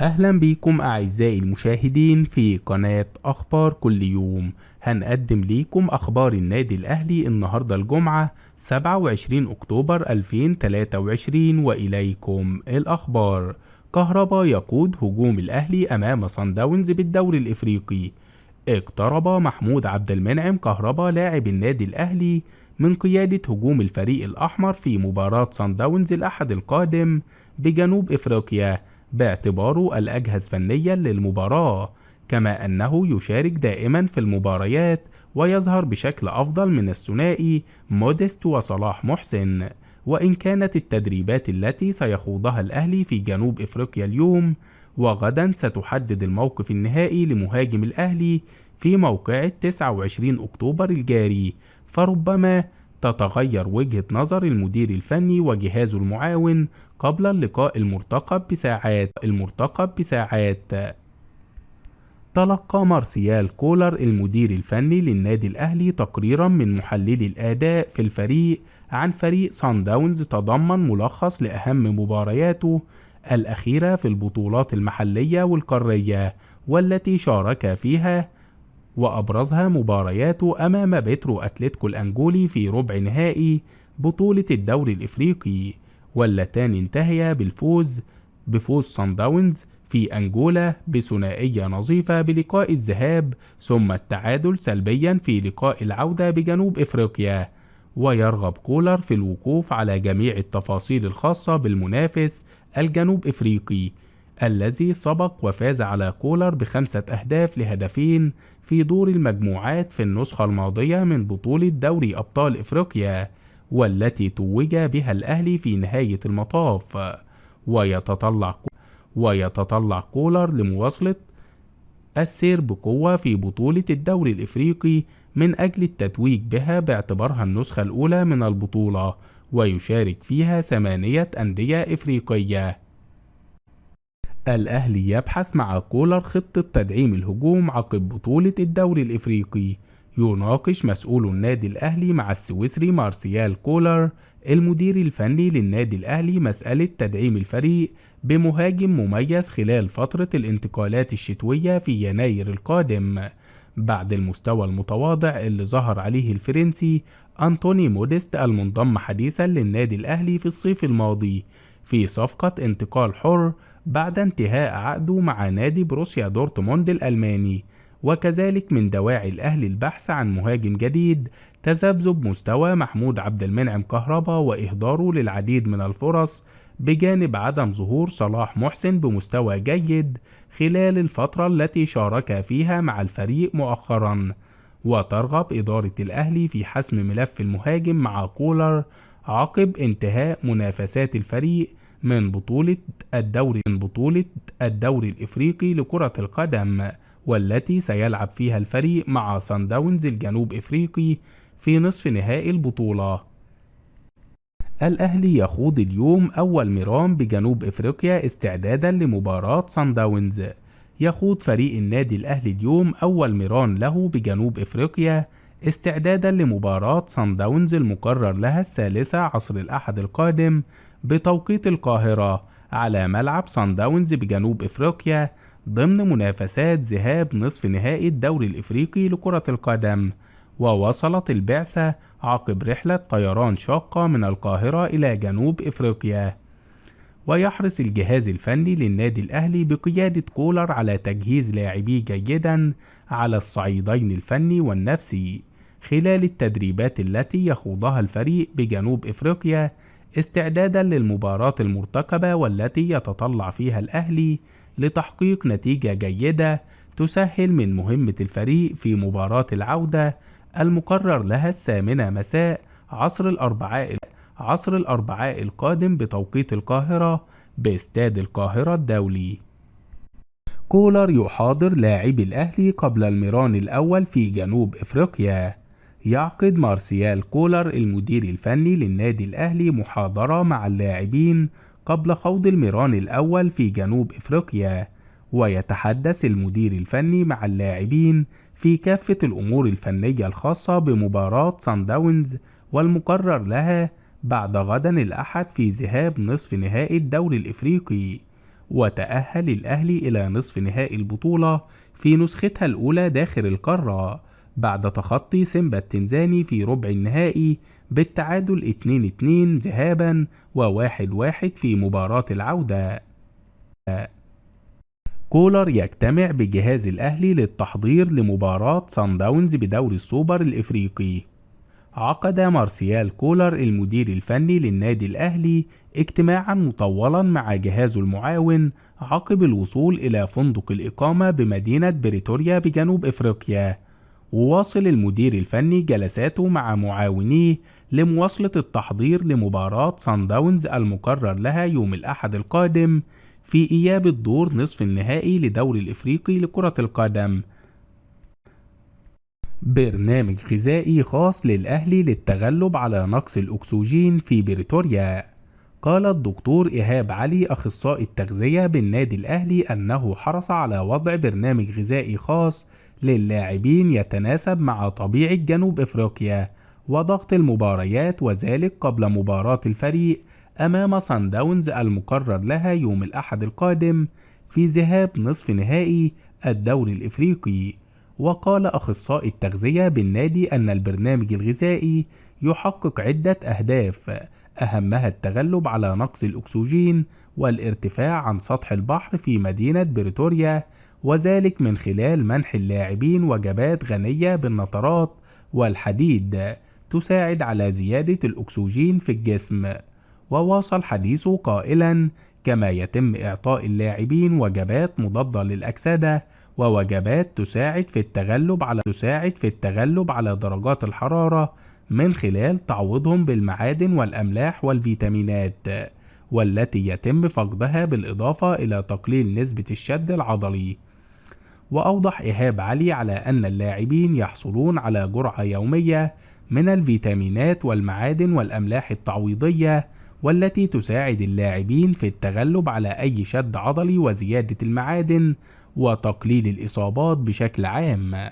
أهلا بكم أعزائي المشاهدين في قناة أخبار كل يوم. هنقدم ليكم أخبار النادي الأهلي النهاردة الجمعة 27 أكتوبر 2023، وإليكم الأخبار. كهربا يقود هجوم الأهلي أمام صن داونز بالدوري الإفريقي. اقترب محمود عبد المنعم كهربا لاعب النادي الأهلي من قيادة هجوم الفريق الأحمر في مباراة صن داونز الأحد القادم بجنوب إفريقيا باعتباره الأجهز فنيا للمباراة، كما أنه يشارك دائما في المباريات ويظهر بشكل أفضل من الثنائي موديست وصلاح محسن. وإن كانت التدريبات التي سيخوضها الأهلي في جنوب إفريقيا اليوم وغدا ستحدد الموقف النهائي لمهاجم الأهلي في موقعة 29 أكتوبر الجاري، فربما تتغير وجهة نظر المدير الفني وجهازه المعاون قبل اللقاء المرتقب بساعات. تلقى مارسيال كولر المدير الفني للنادي الأهلي تقريرا من محللي الأداء في الفريق عن فريق صن داونز تضمن ملخص لأهم مبارياته الأخيرة في البطولات المحلية والقارية والتي شارك فيها، وأبرزها مبارياته أمام بيترو أتلتيكو الأنجولي في ربع نهائي بطولة الدوري الإفريقي، واللتان انتهيا بفوز صن داونز في أنجولا بثنائية نظيفة بلقاء الذهاب، ثم التعادل سلبيا في لقاء العودة بجنوب إفريقيا. ويرغب كولر في الوقوف على جميع التفاصيل الخاصة بالمنافس الجنوب إفريقي الذي سبق وفاز على كولر ب5 أهداف لهدفين في دور المجموعات في النسخة الماضية من بطولة دوري أبطال إفريقيا، والتي توج بها الأهلي في نهاية المطاف. ويتطلع كولر لمواصلة السير بقوة في بطولة الدوري الإفريقي من أجل التتويج بها باعتبارها النسخة الأولى من البطولة، ويشارك فيها 8 أندية إفريقية. الأهلي يبحث مع كولر خطة تدعيم الهجوم عقب بطولة الدوري الإفريقي. يناقش مسؤول النادي الأهلي مع السويسري مارسيال كولر المدير الفني للنادي الأهلي مسألة تدعيم الفريق بمهاجم مميز خلال فترة الانتقالات الشتوية في يناير القادم، بعد المستوى المتواضع اللي ظهر عليه الفرنسي أنتوني موديست المنضم حديثا للنادي الأهلي في الصيف الماضي في صفقة انتقال حر بعد انتهاء عقده مع نادي بروسيا دورتموند الألماني. وكذلك من دواعي الأهلي البحث عن مهاجم جديد تذبذب مستوى محمود عبد المنعم كهربا وإهداره للعديد من الفرص، بجانب عدم ظهور صلاح محسن بمستوى جيد خلال الفترة التي شارك فيها مع الفريق مؤخرا. وترغب إدارة الأهلي في حسم ملف المهاجم مع كولر عقب انتهاء منافسات الفريق من بطولة الدوري الإفريقي لكرة القدم، والتي سيلعب فيها الفريق مع صن داونز الجنوب إفريقي في نصف نهائي البطولة. الأهلي يخوض اليوم أول مران بجنوب إفريقيا استعدادا لمباراة صن داونز. يخوض فريق النادي الأهلي اليوم أول مران له بجنوب إفريقيا استعدادا لمباراة صن داونز المقرر لها 3 عصر الأحد القادم بتوقيت القاهرة على ملعب صن داونز بجنوب إفريقيا ضمن منافسات ذهاب نصف نهائي الدوري الإفريقي لكرة القدم. ووصلت البعثة عقب رحلة طيران شاقة من القاهرة إلى جنوب إفريقيا. ويحرص الجهاز الفني للنادي الأهلي بقيادة كولر على تجهيز لاعبيه جيدا على الصعيدين الفني والنفسي خلال التدريبات التي يخوضها الفريق بجنوب إفريقيا استعدادا للمباراة المرتقبة والتي يتطلع فيها الأهلي لتحقيق نتيجة جيدة تسهل من مهمة الفريق في مباراة العودة المقرر لها 8 مساء عصر الأربعاء القادم بتوقيت القاهرة باستاد القاهرة الدولي. كولر يحاضر لاعبي الأهلي قبل المران الأول في جنوب إفريقيا. يعقد مارسيال كولر المدير الفني للنادي الأهلي محاضرة مع اللاعبين قبل خوض المران الأول في جنوب إفريقيا، ويتحدث المدير الفني مع اللاعبين في كافة الأمور الفنية الخاصة بمباراة صن داونز والمقرر لها بعد غدا الأحد في ذهاب نصف نهائي الدوري الإفريقي. وتأهل الأهلي إلى نصف نهائي البطولة في نسختها الأولى داخل القارة بعد تخطي سيمبا التنزاني في ربع النهائي بالتعادل 2-2 ذهابا و1-1 في مباراة العودة. كولر يجتمع بجهاز الأهلي للتحضير لمباراة صن داونز بدوري السوبر الإفريقي. عقد مارسيال كولر المدير الفني للنادي الأهلي اجتماعا مطولا مع جهازه المعاون عقب الوصول إلى فندق الإقامة بمدينة بريتوريا بجنوب إفريقيا. وواصل المدير الفني جلساته مع معاونيه لمواصلة التحضير لمباراة صن داونز المقرر لها يوم الأحد القادم في إياب الدور نصف النهائي لدوري الإفريقي لكرة القدم. برنامج غذائي خاص للأهلي للتغلب على نقص الأكسجين في بريتوريا. قال الدكتور إيهاب علي أخصائي التغذية بالنادي الأهلي أنه حرص على وضع برنامج غذائي خاص للاعبين يتناسب مع طبيعة جنوب إفريقيا وضغط المباريات، وذلك قبل مباراة الفريق أمام صن داونز المقرر لها يوم الأحد القادم في ذهاب نصف نهائي الدوري الإفريقي. وقال أخصائي التغذية بالنادي أن البرنامج الغذائي يحقق عدة أهداف، أهمها التغلب على نقص الأكسجين والارتفاع عن سطح البحر في مدينة بريتوريا، وذلك من خلال منح اللاعبين وجبات غنية بالنترات والحديد تساعد على زيادة الأكسجين في الجسم. وواصل حديثه قائلا: كما يتم إعطاء اللاعبين وجبات مضادة للأكسدة ووجبات تساعد في التغلب على درجات الحرارة من خلال تعويضهم بالمعادن والأملاح والفيتامينات والتي يتم فقدها، بالإضافة إلى تقليل نسبة الشد العضلي. وأوضح إيهاب علي على أن اللاعبين يحصلون على جرعة يومية من الفيتامينات والمعادن والأملاح التعويضية والتي تساعد اللاعبين في التغلب على أي شد عضلي وزيادة المعادن وتقليل الإصابات بشكل عام.